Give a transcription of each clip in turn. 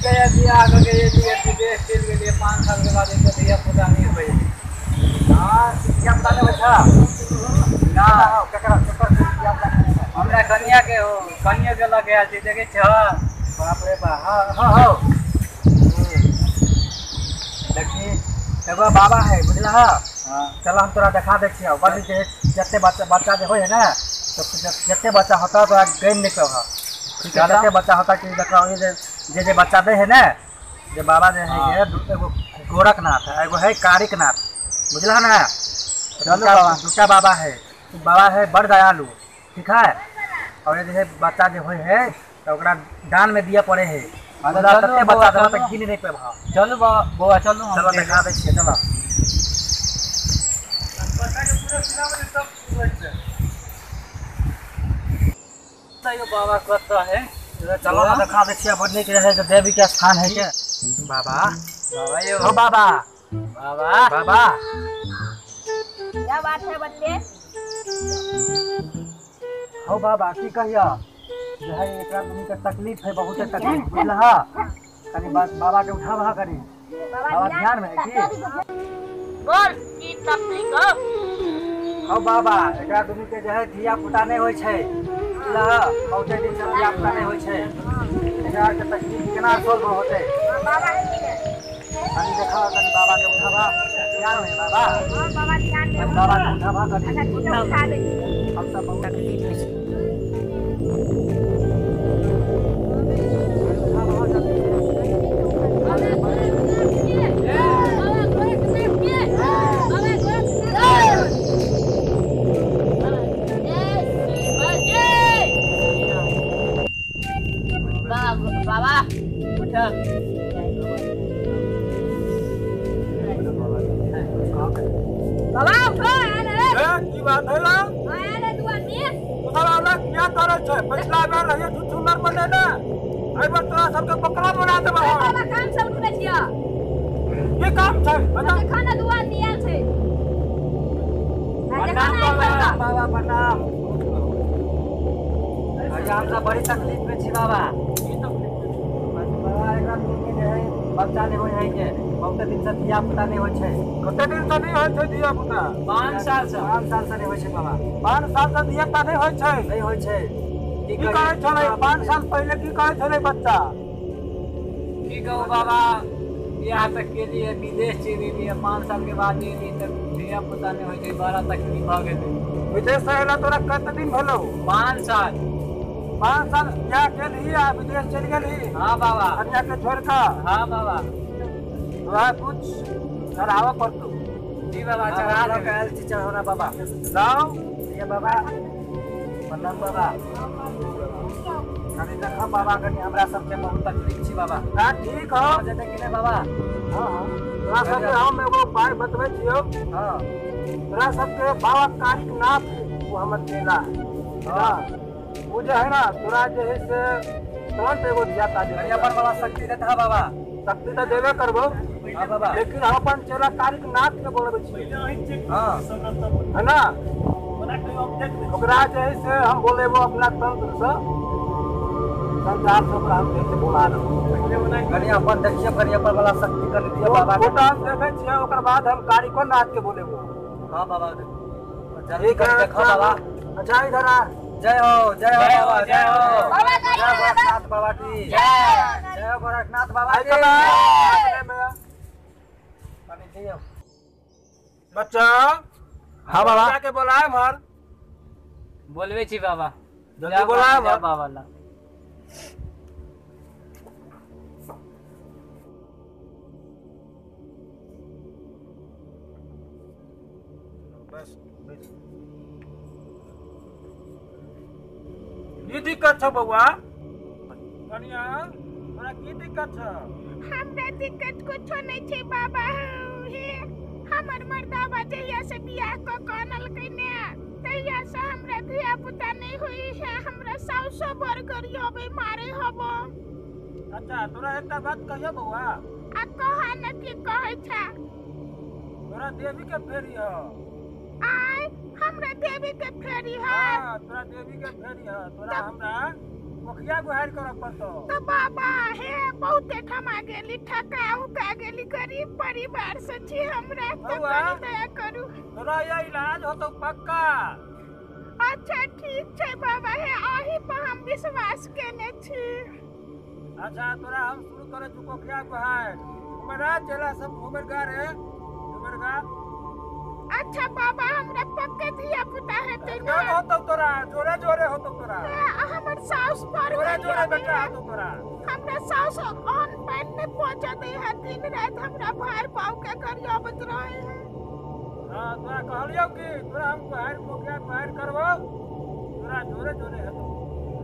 गया बियाह क के एलियै विदेश चलि गेलियै 5 साल के बाद एतऽ धिया पुता नहि होइ। हां धिया पुता नहि होइ छौ? ना। केकरा केकर धिया पुता? हमरा कनिया के हो, कनियो के लऽ के आयल छी, देखै छह? बाप रे बा। हाँ हाँ हाँ देखी एगो बाबा है बुझलह। हाँ। चल हम तोरा देखा दै छियौ। बड़ जे जते बच्चा बच्चा जे होइ है ने तो जते बच्चा होता तोरा गैन नहि कहऽ। ठीक है? चलो। जते बच्चा होता कि देखो ये जे जे जे बच्चा दै है ने जे बाबा जे है हाँ। के एगो गोरखनाथ है एगो है कारिकनाथ बुझलह ने। चलू दूटा बाबा। दूटा बाबा है। उ बाबा है बड़ दयालु। ठीक है? और ये जे है बच्चा जे होइ है तऽ ओकरा दान में दिअ पड़े है। हाँ तऽ बुझलह? चलू तते बौआ बच्चा देबह चलू। तऽ गिन नहि पेबह। चलू बौआ बौआ चलू हम चलो देबै। देखा दै छियै चलो। तैयो बाबा कतऽ है? चलो ना बौआ देखा दै छियै। बड़ नीक रहै देवी के स्थान है के बाबा। बाबा यौ हो बाबा। बाबा बाबा क्या बात है बच्चे? हो बाबा की कहिया जे है एकरा दुनू के तकलीफ है बहुते तकलीफ बुझलह। कनी बाबा के उठाबह कनी। बाबा ध्यान में है की? बोल की तकलीफ हो? हो बाबा एकरा दुनू के जे है धिया पुता नहि होइ छै बुझलह। बहुते दिन से धिया पुता नहि होइ छै। एकरा के तकलीफ केना सोल्व होतै? बाबा है की ने? कनी देखा कनी बाबा के उठाबह। ध्यान में है बाबा? हाँ बाबा ध्यान में। कनी बाबा के उठाबह कनी। अच्छा ठीक है उठा दे छी। हम सब बहुत तकलीफ है। उठाबह जल्दी से। बाबा उठ। बाबा उठो आयल रे। ए, की बात है ला? आयल रे दू आदमी। तोरा अलग क्या करे छै? पिछला बेर रहिए छुछुनर बनेने, एहि बेर तोरा सबके बकरा बना देबह अरे हम। बाबा काम सब उठबै छियै। की काम छै बता? देखा ना दू आदमी आयल छै। आ देखा प्रणाम ना आयल बाबा। का। बाबा प्रणाम। अरे हम सब बड़ी तकलीफ में छी बाबा। बाबा एकरा दुनू के जे है बच्चा नहि होइ है के बहुते दिन से धिया पुता नहि होइ छै। कते दिन से नहि होइ छै धिया पुता? 5 साल से। 5 साल से नहि होइ छै बाबा। 5 साल से धिया पुता नहि होइ छै? नहि होइ छै। की की कहै छलै 5 साल पहिले? की कहै छलै बच्चा? की कहू बाबा, बियाह तऽ केलियै विदेश चलि गेलियै 5 साल के बाद एलियै तऽ धिया पुता नहि होइ छै, बड़ा तकलीफ भऽ गेलै। विदेश से एला तोरा कते दिन भेलौ? 5 साल। 5 साल बियाह केलही आ विदेश चलि गेलही? हाँ बाबा। कन्या के छोड़ि कऽ? हाँ बाबा। तोरा कुछ चढ़ाबऽ पड़तौ। जी बाबा चढ़ा लऽ के देबै। आयल छी चढ़ौना बाबा। लाउ। ये बाबा प्रणाम बाबा। कनी देखऽ बाबा कनी हमरा सबके बहुत तकलीफ छी बाबा। ना ठीक हौ। भऽ जेतै कि नहि बाबा? हाँ हाँ तोरा सबके हम एगो उपाय बतबै छियौ। हाँ तोरा सबके बाबा कारिकनाथ है, वो हमर चेला है। हाँ। वो जे है ना तोरा जे है से तुरंत एगो धिया पुता कनी देतौ। अपन बाबा शक्ति देता बाबा। शक्ति तऽ देबे करबो हाँ बाबा। लेकिन हम अपन चेला कारिकनाथ के बोलबै छियै हाँ है ना। ओकरा जे है से हम बोलेबो अपना तंत्र से संसार से ओकरा हम जे है से बोला देबो। कनी अपन देखियौ कनी अपन वाला शक्ति कनी दियौ बाबा वो के। तऽ हम देखै छियै ओकर बाद हम कारिको नाथ के बोलेबो। हाँ बाबा जल्दी ठीक कनी है देखो बाबा। अच्छा इधर आ। जय हो जय हो जय हो बाबा जय जय हो। हो। बाबा जय गाड़ी में गोरखनाथ बाबा की जय। जय हो गोरखनाथ बाबा आइ की। कला कनी दियौ। बच्चा। हाँ बाबा। बच्चा के बोलाय भर। बोलबै छी बाबा। जल्दी जा बोलाय बाबा जा भर। बाबा ला। बस बस। की दिक्कत छौ बौआ? कनिया तोरा की दिक्कत छौ? हमरा दिक्कत कुछो नहीं छै बाबा। हे हमर मर्दाबा जहिया से बियाह क के अनलकै ने तहिया से हमरा धिया पुता नहीं हुई है। हमरा साउसो बड़ गरियबै मारे हबो। अच्छा तोरा एकटा बात कहियो बौआ? आ कह न की कहै छ? तोरा देवी के फेरी ह। आय हमरा देवी के फेरी है। हाँ तोरा देवी के फेरी ह। तोरा हमरा कोखिया गुहार करऽ पड़तौ। तऽ बाबा हे बहुते ठमा गेली ठका उका गेली, गरीब परिवार से छी हमरा, तऽ कनी दया करू। तोरा यह इलाज होतौ पक्का। अच्छा ठीक छै बाबा, हे अही पर हम विश्वास केने छी। अच्छा तोरा हम शुरू करै छी कोखिया गुहार। हमरा चेला सब घूमर गा रे, घूमर गा। अच्छा बाबा हमरा पक्के धिया पुता हेतै ने? होतौ तोरा, जोरे जोरे होतौ तोरा। हमर साउस पर जोरे जोरे बेटा होतौ तोरा। हमरा साउस अन्न पानि नहि पहुँचा दै है, दिन राति हमरा भार पाव के गरियाबैत रहे है। हाँ तोरा कहलियौ कि तोरा हम गुहार कोखिया गुहार करबौ, तोरा जोरे जोरे हेतौ।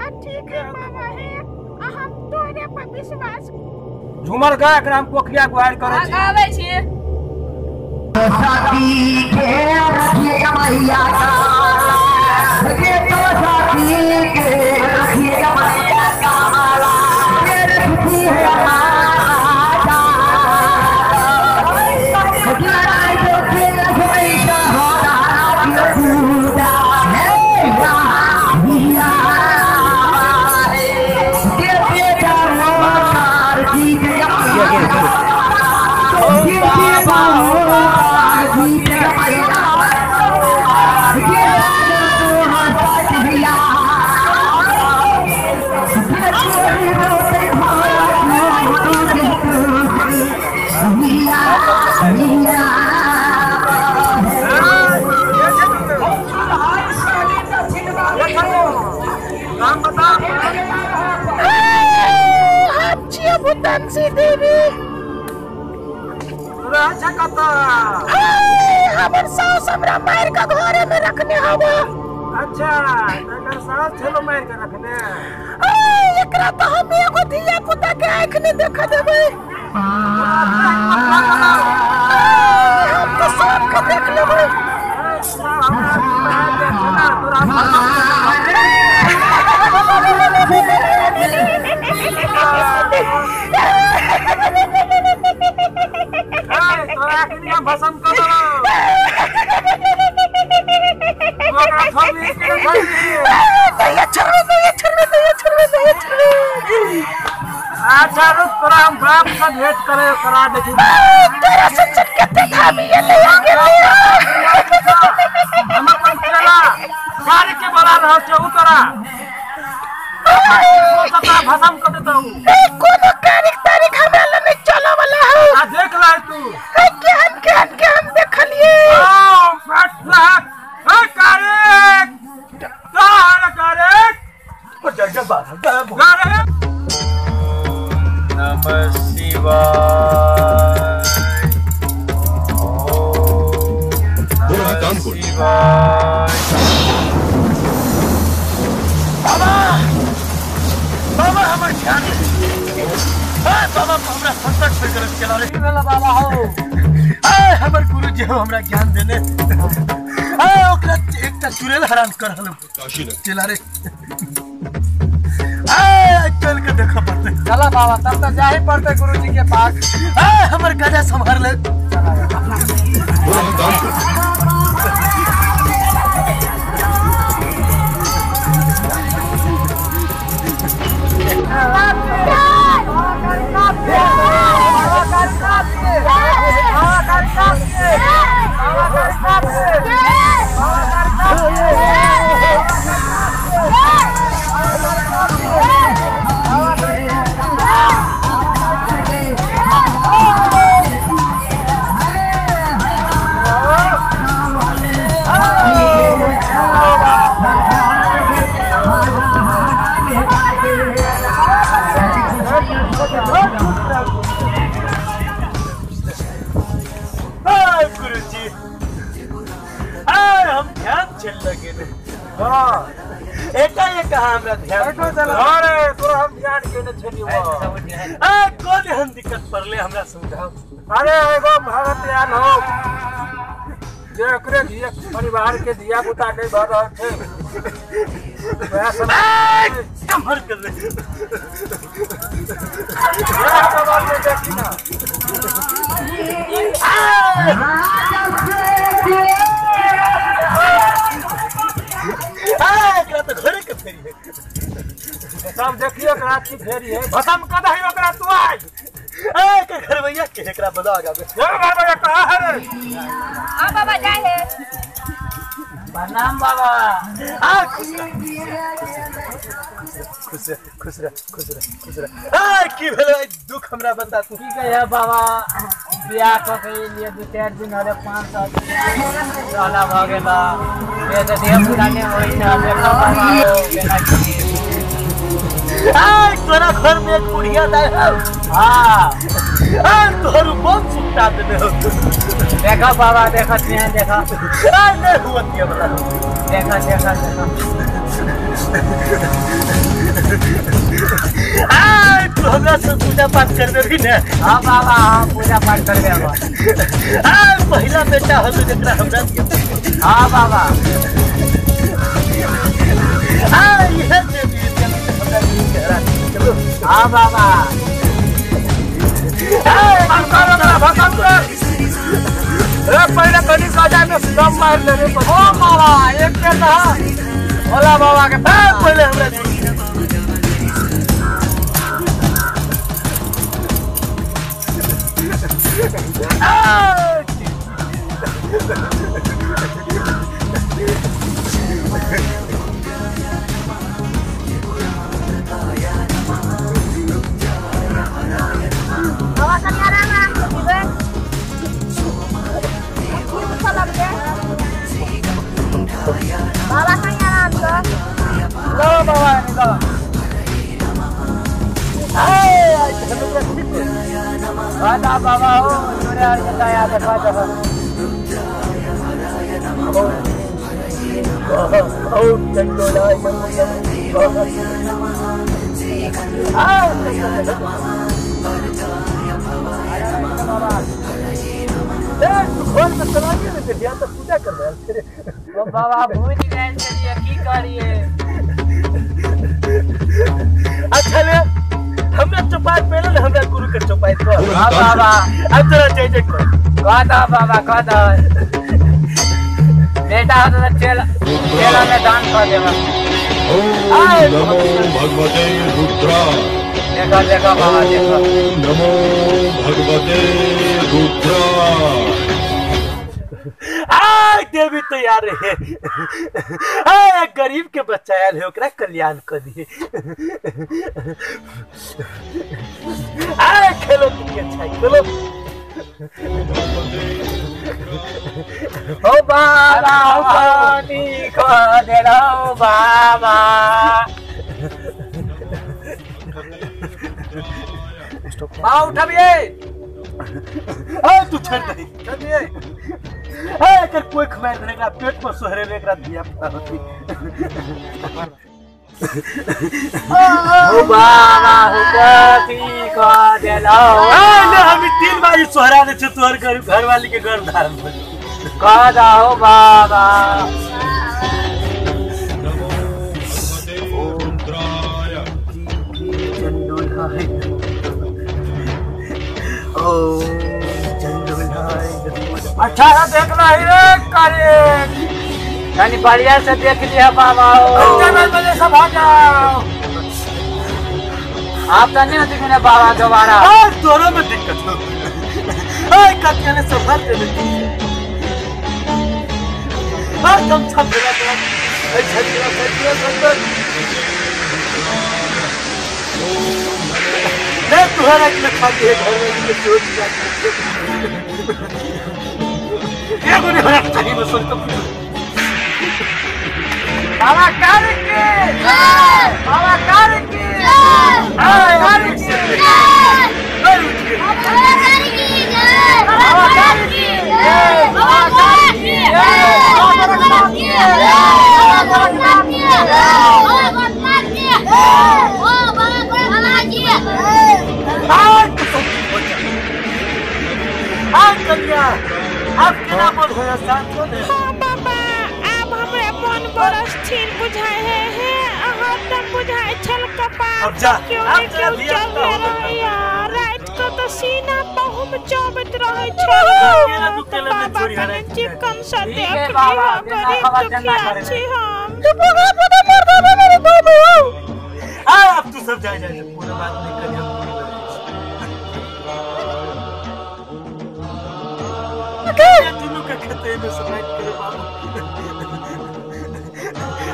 आ ठीक है बाबा, हे हम तोरे पर विश्वास। झूमर गा, एकरा हम कोखिया गुहार करै छी। गाबै छी। साथी के रखिएगा मैया का, के साथी के रखिएगा मैया का माला, मेरे खुशी है हमारा भूतनसी देवी। हमर सास हमरा मार के घरे में रखने हवा। अच्छा एकर सास छलो मार के रखने। एकरा तो हम एगो धिया पुता के आंख नहीं देख देबै। हम तो सब के देख लेबै। तोरा के भस्म कर देलौ। अच्छा रुक, तोरा हम बाप से भेंट करे करा दे छी। तोरा सच्चन कते धामी एलै आ गेलै। हम अपन चला गाड़ी के बोला रहल छै उ तोरा तोरा भस्म कर देतौ। कोनो तारीख तारीख हमरा लग नहीं चला वाला है। आ देख ले तू केहन केहन के हम देखलिए। ओ 8 लाख ए कारेक तार कारेक ओ जग बात कारेक। नमः शिवाय। ओम शिवाय। बाबा बाबा हमर ध्यान बाबा हमरा संकट से ग्रस्त चला रे। बाबा हो हमर गुरु जी हो हमरा ज्ञान देने। ओकरा एकटा चुड़ैल हरान कर रहल चला रे। चल के देख पड़ते। चला बाबा तब तो जाही पड़ते गुरु जी के पास। हमर गजा संभाल ले। अरे कौन एहन दिक्कत पड़ले हमरा समझाओ। अरे एगो भगत आयल हो जे ओकरे धिया परिवार के धिया पुता के भर रहल छै। वएह सब कमर कर दे। देखी ना एकरा तो घरे के फेरी है। सब देखियो एकरा की फेरी है भसम कर दही ओकरा तू आज ए के घर भैया के एकरा बजा आगा ए बाबा कहां है रे हां बाबा जाए है। प्रणाम बाबा। आ खुश रह खुश रह खुश रह खुश रह खुश रह। आ की भेलै दुख हमरा बता तू की कहे बाबा बियाह क के लिए 2-4 दिन होले 5-7 रहला भ गेला ये त धिया पुता नै होइ छै देखो बाबा केना की। आ तोरा घर में एक बुढ़िया दाई हौ। हां आ तोहर बहुत सुता देने हो। देखो बाबा देखो नहीं देखो आ नहीं हुआ ये वाला देखो देखो देखो। आ तू हमरा से पूजा पाठ करबे भी ने। हां बाबा हां पूजा पाठ करबे बाबा। आ पहिला बेटा हो जेकरा हमरा। हां बाबा आ ये देवी हमरा चेहरा चलो। हां बाबा भसम कर रे पहले कनी सजा में दम मार ले रे। ओ बाबा एक के ना भोला बाबा के पहले हमरा बाबा कनी आराम आराम से पीबे बाबा कनी आराम से लो बाबा निकल। बाबा बाबा हो तोरे are के दया देखा देखा ओ चंडोला ए तू घर में चला के ने दिया तो पूजा कर रहे थे। ओ बाबा भूल गए चलिए की करिए। अच्छा ले हमरा चौपाई पहले ने हमरा गुरु के चौपाई तो। हां बाबा अब तोरा जय जय कर कह दा बाबा कह दा बेटा हो तो चेला चेला में दान कर देबा। ओम नमो भगवते रुद्राय। देखो देखो बाबा देखो। ओम नमो भगवते रुद्राय। आ देवी तैयार रहे। आ गरीब के बच्चा आयल है ओकरा कल्याण कर दिए। आ खेलो तुम अच्छा खेलो। ओ बाबा पानी खो दे रो बाबा। बाबा उठबिए। आ तू छोड़ दे छोड़ दिए। आ एकर कोई खमार देने एकरा पेट पर सोहरे में एकरा दिया होती। ओ बाबा हुकती खो दे रो। आ ले हम 3 बारी सोहरा दे छ तोहर घर वाली के गर्भ धारण हो कह दो बाबा। नमो भगवते रुद्राय। चंडोलाय ओ चंडोलाय। अच्छा है देखना ही रे करे यानी बढ़िया से देख लिया बाबा। बजे सब आ जाओ। आप तो नहीं होती ना बाबा दोबारा। आ तोरा में दिक्कत हो। आ कतिया ने संभाल दे आ कम छप देना तेरा। ए छप छप मैं तुम्हारा के खाती है घर में के चोट एगो नहीं होना चाहिए बस तो बाबा कर के जय बाबा कर के जय बाबा कर के जय बाबा कर के जय बाबा कर के जय बाबा कर के जय बाबा कर के जय बाबा कर के जय बाबा कर के जय ओ बाबा बाबा जी आज कन्या अब केना मन होया शांत हो ने। हां बाबा अब हमरा मन बड़ स्थिर बुझाय है हे हरदम बुझाय छल कपार अब जा क्यों अब ने क्यों चल चल रहैया रात को तो सीना बहुम चबैत रहै छल। केना तू केला में बाबा चोरी कने हराय चिकन से ठीक है देख बाबा, लिहो जेना गरीब खबर चंदा दुखिया करे। छी हम। आ अब तू सब जाय जाय कोनो बात नहीं करी हम दुनू के खेते में समय करे बाबू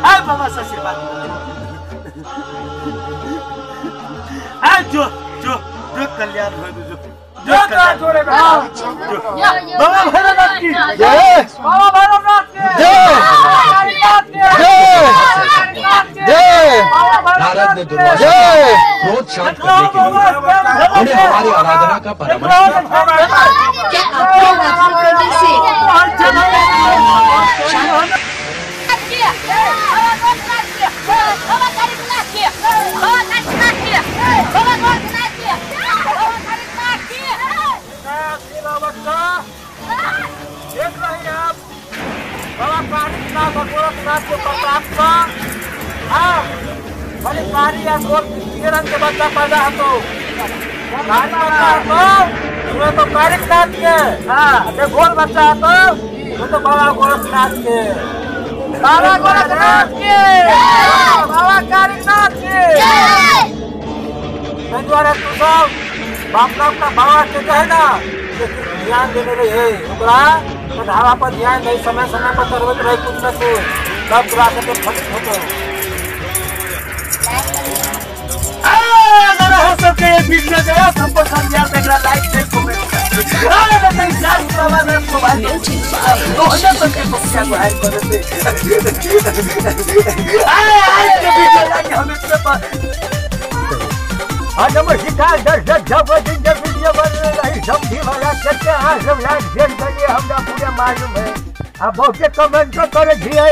आय बाबा से आशीर्वाद आय जो जो जो कल्याण हो जो जो कल्याण जोड़े बाबा भैरवनाथ की जय बाबा भैरवनाथ की जय जय जय। नारद ने दुर्वासा क्रोध शांत करने के लिए उन्हें हमारी आराधना का परामर्श दिया। क्या आपको आराधना करने से देख रहे हैं आप बाबा कालीनाथ और गोरखनाथ के प्रताप का। हाँ भले कारी या गोर के रंग के बच्चा पैदा हो तो कारी बच्चा हो तो तो कालीनाथ के। हाँ जो गोर बच्चा हो तो तो बाबा गोरखनाथ के बाबा गोरखनाथ के बाबा कालीनाथ के। द्वारा तू सब बाप नाम का बाबा के जो है ना ध्यान देने रहे ओकरा चढ़ावा पर ध्यान नहीं समय समय पर करबैत रहे कुछ न कुछ तब तोरा सबके फलित होतो। सबके ये वीडियो जो है सब पसंद आया तो एकरा लाइक शेयर कमेंट अरे बताई साथ बाबा ने मोबाइल तो हजार तक के पक्का को हाइड कर दे। अरे आज के वीडियो लाइक हम इतने पर आज नमस्कार दर्शक जब दिन जब वीडियो बन रही सब भी वाला करते हैं सब लाइक शेयर करिए हमरा पूरा मालूम है। आप बहुत कमेंट करे दिए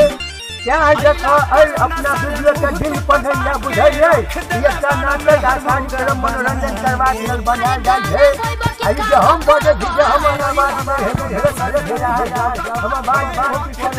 क्या अपना वीडियो के दिल पर नहीं बुझाइए एकटा नाटक आसान करम मनोरंजन करवा के बनायल जाइ छै। आ ई जे हम बजै छी जे हम आवाज में हेबे हेबे करे हम आवाज बहुत